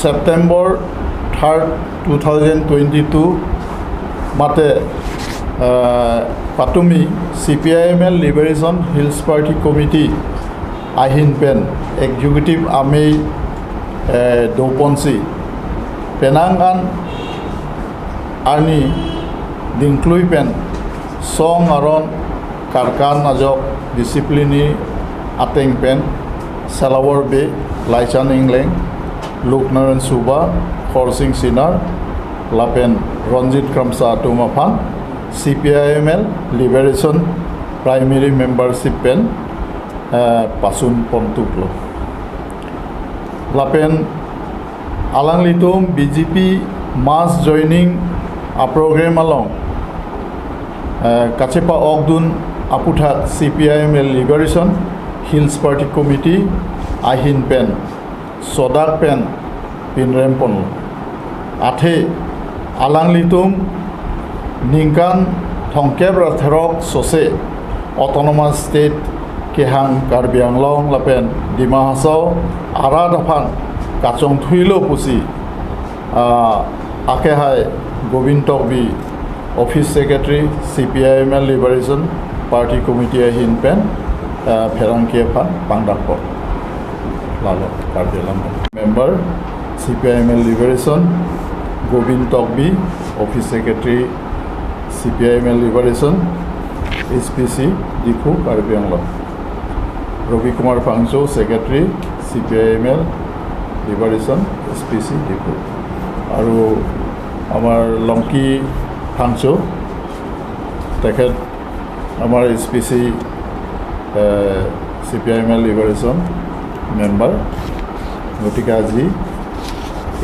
September 3rd 2022 mate Patumi CPIML Liberation Hills Party Committee Ahin Pen Executive Amei Doponsi Penangan Arni Dinklui Pen Song Aron Karkan Ajok Disciplini Ateng Pen Salawar Be Laichan Ingleng Luknaran Suba Khorsing Sinar Lapen Ranjit Kramsa Tumafan CPIML Liberation Primary Membership Pen Pasun Pontuklo Lapen Alanglitum BJP Mass Joining a program along Kachepa Ogdun Aputha CPIML Liberation Hills Party Committee Ahin Pen Sodak Pen Pinrempon Athe Alanglitum Ningkan Thongkeb Therok Sose Autonomous State Kehang Karbi Anglong Lapen Dima Hasao Aradafan Kachong Thuilo Pusi Akehai Govind Tokbi Office Secretary CPIML Liberation Party Committee Ahin Pen Ferangkiefa Pangdakpor Lalo Karbi Anglong Member CPIML Liberation Govind Tokbi Office Secretary CPIML Liberation HPC Diphu Karbi Anglong Ravi Kumar Phangcho Secretary CPIML Liberation HPC Diphu আৰু আমাৰ লংকি ফাংচো তেখেত আমাৰ HPC CPIML Liberation member. গতিকে আজি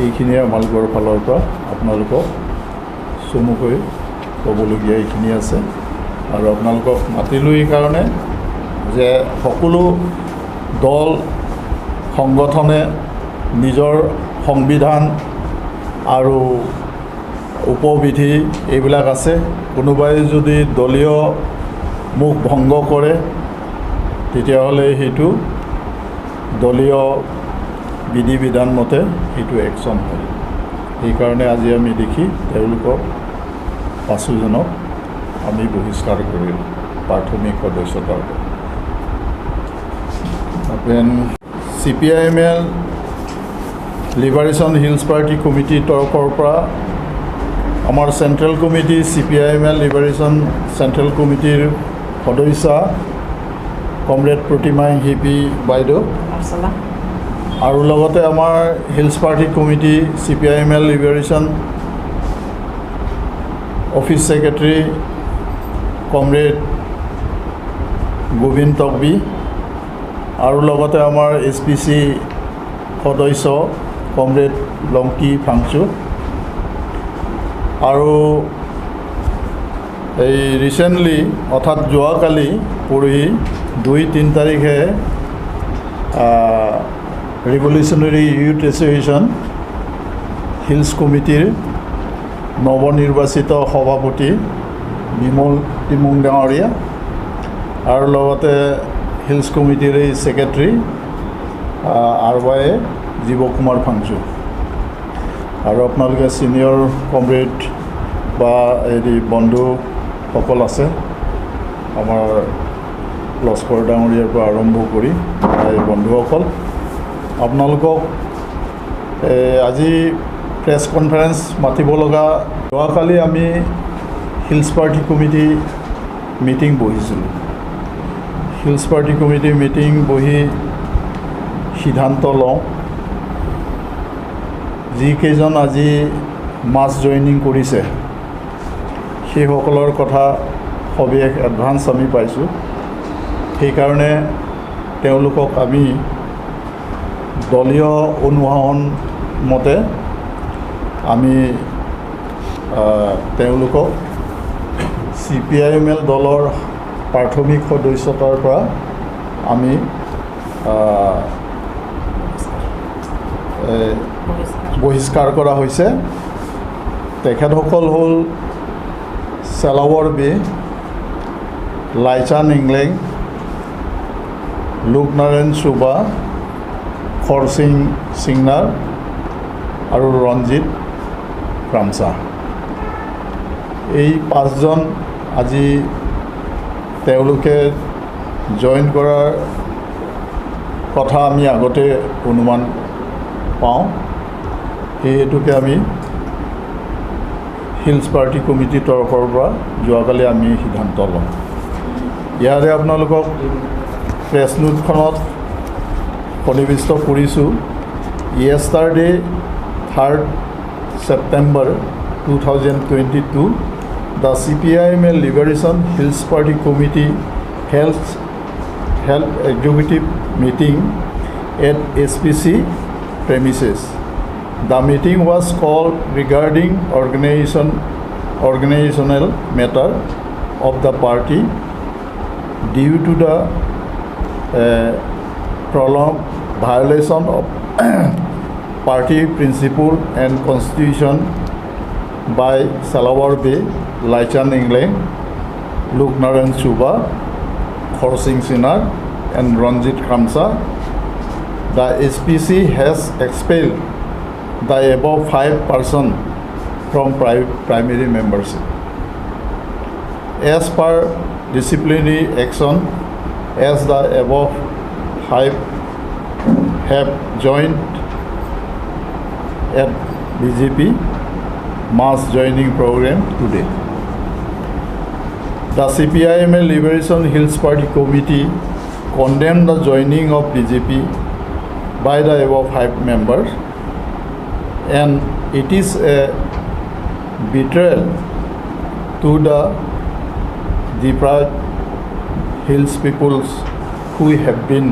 এইখিনিয়ে আমালোকৰ ফালৰ পৰা আপোনালোকক চমুকৈ ক'বলগীয়া এইখিনি আছে আৰু আপোনালোকক মাতিলোঁ এই কাৰণে যে সকলো দল সংগঠনে নিজৰ সংবিধান আৰু উপবিধি এইবিলাক আছে। কোনোবাই যদি দলীয় মুখ ভংগ কৰে তেতিয়াহ'লে সেইটো দলীয় বিধি বিধান মতে সেইটো একশ্যন হয়। সেইকাৰণে আজি আমি দেখি তেওঁলোকক পাঁচোজনক আমি বহিষ্কাৰ কৰিলোঁ প্ৰাথমিক সদস্যতাৰ পৰা। CPIML Liberation Hills Party কমিটিৰ তৰফৰ পৰা আমাৰ central committee CPIML Liberation central কমিটিৰ সদস্যা কমৰেড প্ৰতিমা হিপি বাইদেউ আৰু লগতে আমাৰ Hills Party committee CPIML Liberation office secretary comrade Govind Tokbi আৰু লগতে আমাৰ এইচ পি চি সদস্য কমৰেড লংকি ফাংচু আৰু এই ৰিচেণ্টলি অৰ্থাৎ যোৱাকালি পৰহি 2-3 তাৰিখে ৰিভলিউচনেৰী ইউথ এছ'চিয়েশ্যন হিলছ কমিটিৰ নৱনিৰ্বাচিত সভাপতি বিমল তিমুং ডাঙৰীয়া আৰু লগতে হিলছ কমিটিৰ এই ছেক্ৰেটাৰী আৰ ৱাই এ জীৱ কুমাৰ ফাংচু আৰু আপোনালোকে ছিনিয়ৰ কমৰেড বা হেৰি বন্ধুসকল আছে আমাৰ লস্কৰ ডাঙৰীয়াৰ পৰা আৰম্ভ কৰি এই বন্ধুসকল আপোনালোকক আজি প্ৰেছ কনফাৰেঞ্চ মাতিব লগা যোৱাকালি আমি হিলছ পাৰ্টি কমিটি মিটিং বহিছিলোঁ। হিলছ পাৰ্টি কমিটি মিটিং বহি সিদ্ধান্ত লওঁ যিকেইজন আজি মাছ জইনিং কৰিছে সেইসকলৰ কথা সবিশেষ এডভান্স আমি পাইছোঁ। সেইকাৰণে তেওঁলোকক আমি দলীয় অনুশাসন মতে আমি তেওঁলোকক CPIML দলৰ প্ৰাথমিক সদস্যতাৰ পৰা আমি বহিষ্কাৰ কৰা হৈছে। তেখেতসকল হ'ল চেলাৱৰ বে, লাইচান ইংলেং, লোকনাৰায়ণ চুবা, খৰসিং সিংনাৰ আৰু ৰঞ্জিত ক্ৰামচা। এই পাঁচজন আজি তেওঁলোকে জইন কৰাৰ কথা আমি আগতে অনুমান পাওঁ। সেই হেতুকে আমি হিলছ পাৰ্টি কমিটিৰ তৰফৰ পৰা যোৱাকালি আমি সিদ্ধান্ত লওঁ। ইয়াৰে আপোনালোকক প্ৰেছ নোটখনত সন্নিৱিষ্ট কৰিছোঁ। Yesterday, 3rd September 2022, the CPIML Liberation Hills Party Committee held executive meeting at HPC premises. The meeting was called regarding organizational matter of the party due to the prolonged violation of party principle and constitution by Salawar Bey, Laichan Engleng, Luknarayan Suba, Khorsing Sinar and Ranjit Kramsa. The HPC has expelled the above five person from primary membership. As per disciplinary action, as the above five have joined at BJP mass joining program today. The CPIML Liberation Hills Party Committee condemned the joining of BJP by the above five members, and it is a betrayal to the deprived hills peoples who have been